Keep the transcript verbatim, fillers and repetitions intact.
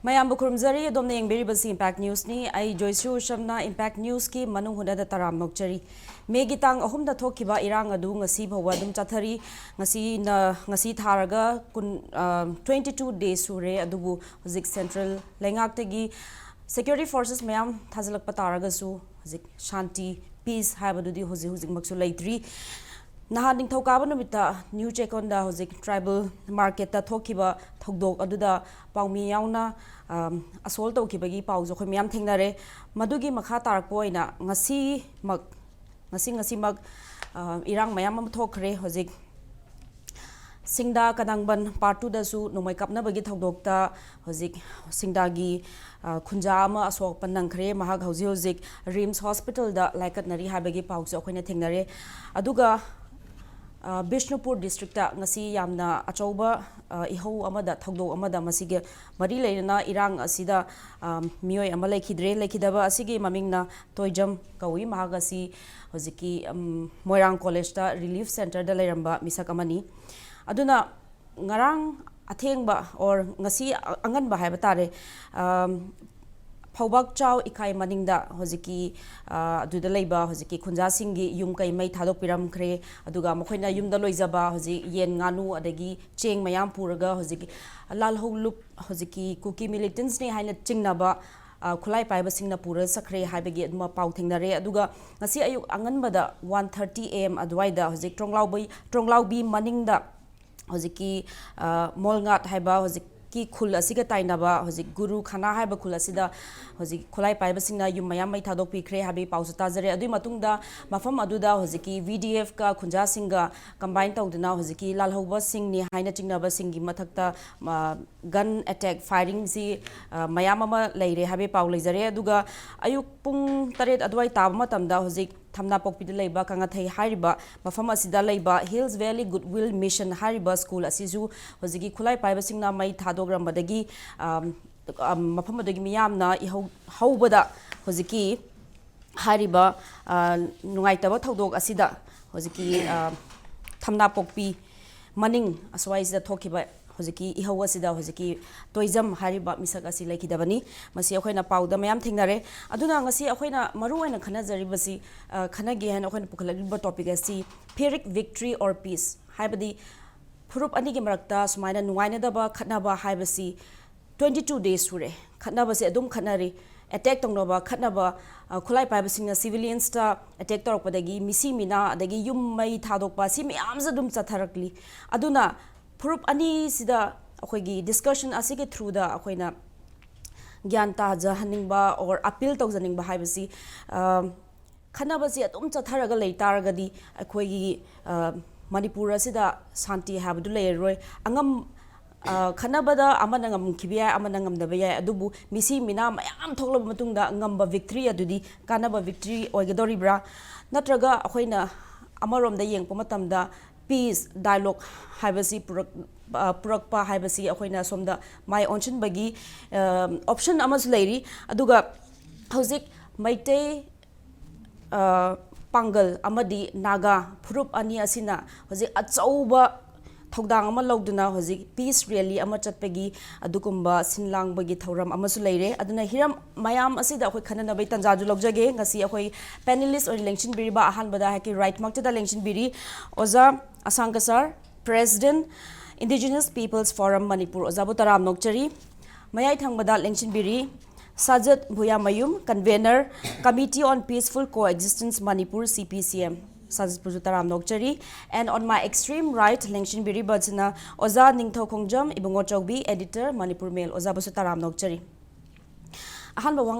ꯃꯌꯥꯝꯕꯨ ꯈꯨꯔꯨꯝꯖꯔꯤ꯫ ꯑꯗꯣꯝꯅ ꯌꯦꯡꯕꯤꯔꯤꯕꯁꯤ ꯏꯝꯄꯦꯛ ꯅ꯭ꯌꯨꯁꯅꯤ꯫ ꯑꯩ ꯖꯣꯏꯁ꯭ꯔꯤ ꯎꯁꯝꯅ ꯏꯝꯄꯦꯛ ꯅ꯭ꯌꯨꯁꯀꯤ ꯃꯅꯨꯡ ꯍꯨꯠꯅꯗ ꯇꯔꯥꯝ ꯑꯣꯛꯆꯔꯤ꯫ ꯃꯦꯒꯤ ꯇꯥꯡ ꯑꯍꯨꯝꯗ ꯊꯣꯛꯈꯤꯕ ꯏꯔꯥꯡ ꯑꯗꯨ ꯉꯁꯤ ꯐꯥꯎꯕ ꯑꯗꯨꯝ ꯆꯠꯊꯔꯤ꯫ ꯉꯁꯤꯅ, ꯉꯁꯤ ꯊꯥꯔꯒ ꯀꯨꯟ, ꯑ, twenty two days ꯁꯨꯔꯦ꯫ ꯑꯗꯨꯕꯨ ꯍꯧꯖꯤꯛ ꯁꯦꯟꯇ꯭ꯔꯦꯜ ꯂꯩꯉꯥꯛꯇꯒꯤ ꯁꯦꯀ꯭ꯌꯨꯔꯤꯇꯤ ꯐꯣꯔꯁꯦꯁ ꯃꯌꯥꯝ ꯊꯥꯖꯤꯜꯂꯛꯄ ꯇꯥꯔꯒꯁꯨ ꯍꯧꯖꯤꯛ ꯁꯥꯟꯇꯤ, ꯄꯤꯁ ꯍꯥꯏꯕꯗꯨꯗꯤ ꯍꯧꯖꯤꯛ ꯍꯧꯖꯤꯛꯃꯛꯁꯨ ꯂꯩꯇ꯭ꯔꯤ꯫ ꯅꯍꯥꯟ ꯅꯤꯡꯊꯧꯀꯥꯕ ꯅꯨꯃꯤꯠꯇ ꯅ꯭ꯌꯨ ꯆꯦꯛꯀꯣꯟꯗ ꯍꯧꯖꯤꯛ ꯇ꯭ꯔꯥꯏꯕꯦꯜ ꯃꯥꯔꯀꯦꯠꯇ ꯊꯣꯛꯈꯤꯕ ꯊꯧꯗꯣꯛ ꯑꯗꯨꯗ ꯄꯥꯎꯃꯤ ꯌꯥꯎꯅ, ꯑꯝ, ꯑꯁꯣꯜ ꯇꯧꯈꯤꯕꯒꯤ ꯄꯥꯎꯁꯨ ꯑꯩꯈꯣꯏ ꯃꯌꯥꯝ ꯊꯦꯡꯅꯔꯦ꯫ ꯃꯗꯨꯒꯤ ꯃꯈꯥ ꯇꯥꯔꯛꯄ ꯑꯣꯏꯅ ꯉꯁꯤꯃꯛ, ꯉꯁꯤ, ꯉꯁꯤꯃꯛ, ꯑ, ꯏꯔꯥꯡ ꯃꯌꯥꯝ ꯑꯃ ꯊꯣꯛꯈ꯭ꯔꯦ꯫ ꯍꯧꯖꯤꯛ ꯁꯤꯡꯗꯥ ꯀꯗꯥꯡꯕꯟ ꯄꯥꯔꯠ ꯇꯨꯗꯁꯨ ꯅꯣꯡꯃꯩ ꯀꯥꯞꯅꯕꯒꯤ ꯊꯧꯗꯣꯛꯇ ꯍꯧꯖꯤꯛ ꯁꯤꯡꯗꯥꯒꯤ, ꯑ, ꯈꯨꯟꯖꯥ ꯑꯃ ꯑꯁꯣꯛ ꯑꯄꯟ ꯅꯪꯈ꯭ꯔꯦ꯫ ꯃꯍꯥꯛ ꯍꯧꯖꯤꯛ ꯍꯧꯖꯤꯛ ꯔꯤꯝꯁ ꯍꯣꯁꯄꯤꯇꯥꯜꯗ ꯂꯥꯏꯀꯠꯅꯔꯤ ꯍꯥꯏꯕꯒꯤ ꯄꯥꯎꯁꯨ ꯑꯩꯈꯣꯏꯅ ꯊꯦꯡꯅꯔꯦ꯫ ꯑꯗꯨꯒ, ꯑ, ꯕꯤꯁꯅꯨꯄꯨꯔ ꯗꯤꯁꯇ꯭ꯔꯤꯛꯇ ꯉꯁꯤ ꯌꯥꯝꯅ ꯑꯆꯧꯕ, ꯑ, ꯏꯍꯧ ꯑꯃꯗ, ꯊꯧꯗꯣꯛ ꯑꯃꯗ ꯃꯁꯤꯒꯤ ꯃꯔꯤ ꯂꯩꯅꯅ ꯏꯔꯥꯡ ꯑꯁꯤꯗ, ꯑ, ꯃꯤꯑꯣꯏ ꯑꯃ ꯂꯩꯈꯤꯗ꯭ꯔꯦ꯫ ꯂꯩꯈꯤꯗꯕ ꯑꯁꯤꯒꯤ ꯃꯃꯤꯡꯅ ꯇꯣꯏꯖꯝ ꯀꯧꯏ꯫ ꯃꯍꯥꯛ ꯑꯁꯤ ꯍꯧꯖꯤꯛꯀꯤ, ꯎꯝ, ꯃꯣꯏꯔꯥꯡ ꯀꯣꯂꯦꯖꯇ ꯔꯤꯂꯤꯐ ꯁꯦꯟꯇꯔꯗ ꯂꯩꯔꯝꯕ ꯃꯤꯁꯛ ꯑꯃꯅꯤ꯫ ꯑꯗꯨꯅ ꯉꯔꯥꯡ ꯑꯊꯦꯡꯕ, or ꯉꯁꯤ ꯑ-, ꯑꯉꯟꯕ ꯍꯥꯏꯕ ꯇꯥꯔꯦ, ꯑꯝ, ꯐꯧꯕꯥꯛ ꯆꯥꯎ ꯏꯀꯥꯏ ꯃꯅꯤꯡꯗ ꯍꯧꯖꯤꯛꯀꯤ, ꯑ, ꯑꯗꯨꯗ ꯂꯩꯕ ꯍꯧꯖꯤꯛꯀꯤ ꯈꯨꯟꯖꯥꯁꯤꯡꯒꯤ ꯌꯨꯝ ꯀꯩ ꯃꯩ ꯊꯥꯗꯣꯛꯄꯤꯔꯝꯈ꯭ꯔꯦ꯫ ꯑꯗꯨꯒ ꯃꯈꯣꯏꯅ ꯌꯨꯝꯗ ꯂꯣꯏꯖꯕ ꯍꯧꯖꯤꯛ ꯌꯦꯟ, ꯉꯥꯅꯨ, ꯑꯗꯒꯤ ꯆꯦꯡ ꯃꯌꯥꯝ ꯄꯨꯔꯒ ꯍꯧꯖꯤꯛꯀꯤ ꯂꯥꯜꯍꯧꯂꯨꯞ, ꯍꯧꯖꯤꯛꯀꯤ ꯀꯨꯀꯤ ꯃꯤꯂꯤꯇꯦꯟꯁꯅꯤ ꯍꯥꯏꯅ ꯆꯤꯡꯅꯕ, ꯑ, ꯈꯨꯠꯂꯥꯏ ꯄꯥꯏꯕꯁꯤꯡꯅ ꯄꯨꯔ ꯆꯠꯈ꯭ꯔꯦ ꯍꯥꯏꯕꯒꯤ ꯑꯗꯨꯃ ꯄꯥꯎ ꯊꯦꯡꯅꯔꯦ꯫ ꯑꯗꯨꯒ ꯉꯁꯤ ꯑꯌꯨꯛ ꯑꯉꯟꯕꯗ one thirty A M ꯑꯗꯨꯋꯥꯏꯗ ꯍꯧꯖꯤꯛ ꯇ꯭ꯔꯣꯡꯂꯥꯎꯕꯩ-, ꯇ꯭ꯔꯣꯡꯂꯥꯎꯕꯤ ꯃꯅꯤꯡꯗ ꯍꯧꯖꯤꯛꯀꯤ, ꯑ, ꯃꯣꯜꯉꯥꯠ ꯍꯥꯏꯕ ꯍꯧꯖꯤꯛꯀꯤ ꯈꯨꯜ ꯑꯁꯤꯒ ꯇꯥꯏꯅꯕ ꯍꯧꯖꯤꯛ ꯒꯨꯔꯨ ꯈꯅꯥ ꯍꯥꯏꯕ ꯈꯨꯜ ꯑꯁꯤꯗ ꯍꯧꯖꯤꯛ ꯈꯨꯠꯂꯥꯏ ꯄꯥꯏꯕꯁꯤꯡꯅ ꯌꯨꯝ ꯃꯌꯥꯝ ꯃꯩ ꯊꯥꯗꯣꯛꯄꯤꯈ꯭ꯔꯦ ꯍꯥꯏꯕꯒꯤ ꯄꯥꯎꯁꯨ ꯇꯥꯖꯔꯦ꯫ ꯑꯗꯨꯒꯤ ꯃꯇꯨꯡꯗ ꯃꯐꯝ ꯑꯗꯨꯗ ꯍꯧꯖꯤꯛꯀꯤ V D F ꯀ ꯈꯨꯟꯖꯥꯁꯤꯡꯒ combine ꯇꯧꯗꯨꯅ ꯍꯧꯖꯤꯛꯀꯤ ꯂꯥꯜꯍꯧꯕꯁꯤꯡꯅꯤ ꯍꯥꯏꯅ ꯆꯤꯡꯅꯕꯁꯤꯡꯒꯤ ꯃꯊꯛꯇ, ꯑ, gun attack, firingꯁꯤ, ꯑ, ꯃꯌꯥꯝ ꯑꯃ ꯂꯩꯔꯦ ꯍꯥꯏꯕꯒꯤ ꯄꯥꯎ ꯂꯩꯖꯔꯦ꯫ ꯑꯗꯨꯒ ꯑꯌꯨꯛ ꯄꯨꯡ ꯇꯔꯦꯠ ꯑꯗꯨꯋꯥꯏ ꯇꯥꯕ ꯃꯇꯝꯗ ꯍꯧꯖꯤꯛ ꯊꯝꯅꯥꯄꯣꯛꯄꯤꯗ ꯂꯩꯕ ꯀꯪꯂꯥꯊꯩ ꯍꯥꯏꯔꯤꯕ ꯃꯐꯝ ꯑꯁꯤꯗ ꯂꯩꯕ Hills Valley Goodwill Mission ꯍꯥꯏꯔꯤꯕ ꯁ꯭ꯀꯨꯜ ꯑꯁꯤꯁꯨ ꯍꯧꯖꯤꯛꯀꯤ ꯈꯨꯠꯂꯥꯏ ꯄꯥꯏꯕꯁꯤꯡꯅ ꯃꯩ ꯊꯥꯗꯣꯛꯔꯝꯕꯗꯒꯤ, ꯑꯝ, ꯑꯝ, ꯃꯐꯝ ꯑꯗꯨꯒꯤ ꯃꯤꯌꯥꯝꯅ ꯏꯍꯧ-, ꯍꯧꯕꯗ ꯍꯧꯖꯤꯛꯀꯤ ꯍꯥꯏꯔꯤꯕ, ꯑ, ꯅꯨꯡꯉꯥꯏꯇꯕ ꯊꯧꯗꯣꯛ ꯑꯁꯤꯗ ꯍꯧꯖꯤꯛꯀꯤ, ꯑ, ꯊꯝꯅꯥꯄꯣꯛꯄꯤ ꯃꯅꯤꯡ ꯑꯁ꯭ꯋꯥꯏꯁꯤꯗ ꯊꯣꯛꯈꯤꯕ ꯍꯧꯖꯤꯛꯀꯤ ꯏꯍꯧ ꯑꯁꯤꯗ ꯍꯧꯖꯤꯛꯀꯤ ꯇꯣꯏꯖꯝ ꯍꯥꯏꯔꯤꯕ ꯃꯤꯁꯛ ꯑꯁꯤ ꯂꯩꯈꯤꯗꯕꯅꯤ꯫ ꯃꯁꯤ ꯑꯩꯈꯣꯏꯅ ꯄꯥꯎꯗ ꯃꯌꯥꯝ ꯊꯦꯡꯅꯔꯦ꯫ ꯑꯗꯨꯅ ꯉꯁꯤ ꯑꯩꯈꯣꯏꯅ ꯃꯔꯨ ꯑꯣꯏꯅ ꯈꯟꯅꯖꯔꯤꯕꯁꯤ, ꯑ, ꯈꯟꯅꯒꯦ ꯍꯥꯏꯅ ꯑꯩꯈꯣꯏꯅ ꯄꯨꯈꯠꯂꯛꯂꯤꯕ topic ꯑꯁꯤ Pyrrhic victory or peace, ꯍꯥꯏꯕꯗꯤ ꯐꯨꯔꯨꯞ ꯑꯅꯤꯒꯤ ꯃꯔꯛꯇ ꯁꯨꯃꯥꯏꯅ ꯅꯨꯡꯉꯥꯏꯅꯗꯕ ꯈꯠꯅꯕ ꯍꯥꯏꯕꯁꯤ twenty two days ꯁꯨꯔꯦ꯫ ꯈꯠꯅꯕꯁꯦ ꯑꯗꯨꯝ ꯈꯠꯅꯔꯤ꯫ Attack ꯇꯧꯅꯕ, ꯈꯠꯅꯕ, ꯑ, ꯈꯨꯠꯂꯥꯏ ꯄꯥꯏꯕꯁꯤꯡꯅ civiliansꯇ attack ꯇꯧꯔꯛꯄꯗꯒꯤ ꯃꯤꯁꯤ ꯃꯤꯅꯥ, ꯑꯗꯒꯤ ꯌꯨꯝ ꯃꯩ ꯊꯥꯗꯣꯛꯄ, ꯁꯤ ꯃꯌꯥꯝꯁꯦ ꯑꯗꯨꯝ ꯆꯠꯊꯔꯛꯂꯤ꯫ ꯑꯗꯨꯅ ꯐꯨꯔꯨꯞ ꯑꯅꯤꯁꯤꯗ ꯑꯩꯈꯣꯏꯒꯤ discussion ꯑꯁꯤꯒꯤ throughꯗ ꯑꯩꯈꯣꯏꯅ ꯒ꯭ꯌꯥꯟ ꯇꯥꯖꯍꯟꯅꯤꯡꯕ or appeal ꯇꯧꯖꯅꯤꯡꯕ ꯍꯥꯏꯕꯁꯤ, ꯑ, ꯈꯠꯅꯕꯁꯤ ꯑꯗꯨꯝ ꯆꯠꯊꯔꯒ ꯂꯩ ꯇꯥꯔꯒꯗꯤ ꯑꯩꯈꯣꯏꯒꯤ, ꯑ, ꯃꯅꯤꯄꯨꯔ ꯑꯁꯤꯗ ꯁꯥꯟꯇꯤ ꯍꯥꯏꯕꯗꯨ ꯂꯩꯔꯔꯣꯏ꯫ ꯑꯉꯝ-, ꯑ, ꯈꯠꯅꯕꯗ ꯑꯃꯅ ꯉꯝꯈꯤꯕ ꯌꯥꯏ, ꯑꯃꯅ ꯉꯝꯗꯕ ꯌꯥꯏ, ꯑꯗꯨꯕꯨ ꯃꯤꯁꯤ ꯃꯤꯅꯥ ꯃꯌꯥꯝ ꯊꯣꯛꯂꯕ ꯃꯇꯨꯡꯗ ꯉꯝꯕ victory ꯑꯗꯨꯗꯤ ꯀꯥꯟꯅꯕ victory ꯑꯣꯏꯒꯗꯧꯔꯤꯕ꯭ꯔꯥ? ꯅꯠꯇ꯭ꯔꯒ ꯑꯩꯈꯣꯏꯅ ꯑꯃꯔꯣꯝꯗ ꯌꯦꯡꯕ ꯃꯇꯝꯗ peace dialogue ꯍꯥꯏꯕꯁꯤ ꯄꯨꯔꯛ-, ꯑ, ꯄꯨꯔꯛꯄ ꯍꯥꯏꯕꯁꯤ ꯑꯩꯈꯣꯏꯅ ꯁꯣꯝꯗ ꯃꯥꯏ ꯑꯣꯟꯁꯤꯟꯕꯒꯤ, ꯑ, option ꯑꯃꯁꯨ ꯂꯩꯔꯤ꯫ ꯑꯗꯨꯒ ꯍꯧꯖꯤꯛ ꯃꯩꯇꯩ, ꯑ, ꯄꯥꯡꯒꯜ ꯑꯃꯗꯤ ꯅꯥꯒꯥ ꯐꯨꯔꯨꯞ ꯑꯅꯤ ꯑꯁꯤꯅ ꯍꯧꯖꯤꯛ ꯑꯆꯧꯕ ꯊꯧꯗꯥꯡ ꯑꯃ ꯂꯧꯗꯨꯅ ꯍꯧꯖꯤꯛ peace rally ꯑꯃ ꯆꯠꯄꯒꯤ ꯑꯗꯨꯒꯨꯝꯕ ꯁꯤꯟ ꯂꯥꯡꯕꯒꯤ ꯊꯧꯔꯝ ꯑꯃꯁꯨ ꯂꯩꯔꯦ꯫ ꯑꯗꯨꯅ ꯍꯤꯔꯝ ꯃꯌꯥꯝ ꯑꯁꯤꯗ ꯑꯩꯈꯣꯏ ꯈꯟꯅꯅꯕꯒꯤ ꯇꯥꯟꯖꯥꯗꯨ ꯂꯧꯖꯒꯦ꯫ ꯉꯁꯤ ꯑꯩꯈꯣꯏ panelist ꯑꯣꯏꯅ ꯂꯦꯡꯁꯤꯟꯕꯤꯔꯤꯕ ꯑꯍꯥꯟꯕꯗ ꯑꯩꯍꯥꯛꯀꯤ right ꯃꯛꯇꯗ ꯂꯦꯡꯁꯤꯟꯕꯤꯔꯤ ꯑꯣꯖꯥ ꯑꯁꯥꯡ Cachar, President, Indigenous People's Forum Manipur, ꯑꯣꯖꯥꯕꯨ ꯇꯔꯥꯝꯅ ꯑꯣꯛꯆꯔꯤ꯫ ꯃꯌꯥꯏ ꯊꯪꯕꯗ ꯂꯦꯡꯁꯤꯟꯕꯤꯔꯤ ꯁꯥꯖꯠ ꯚꯨꯌꯥꯃꯌꯨꯝ, Convener, Committee on Peaceful Coexistence Manipur, C P C M, ꯁꯥꯖꯠꯄꯨꯁꯨ ꯇꯔꯥꯝꯅ ꯑꯣꯛꯆꯔꯤ꯫ And on my extreme right ꯂꯦꯡꯁꯤꯟꯕꯤꯔꯤꯕꯁꯤꯅ ꯑꯣꯖꯥ ꯅꯤꯡꯊꯧ ꯈꯣꯡꯖꯝ ꯏꯕꯨꯡꯉꯣ ꯆꯧꯕꯤ, Editor, Manipur Mail, ꯑꯣꯖꯥꯕꯨꯁꯨ ꯇꯔꯥꯝꯅ ꯑꯣꯛꯆꯔꯤ꯫ ꯑꯍꯥꯟꯕ ꯋꯥꯍꯪ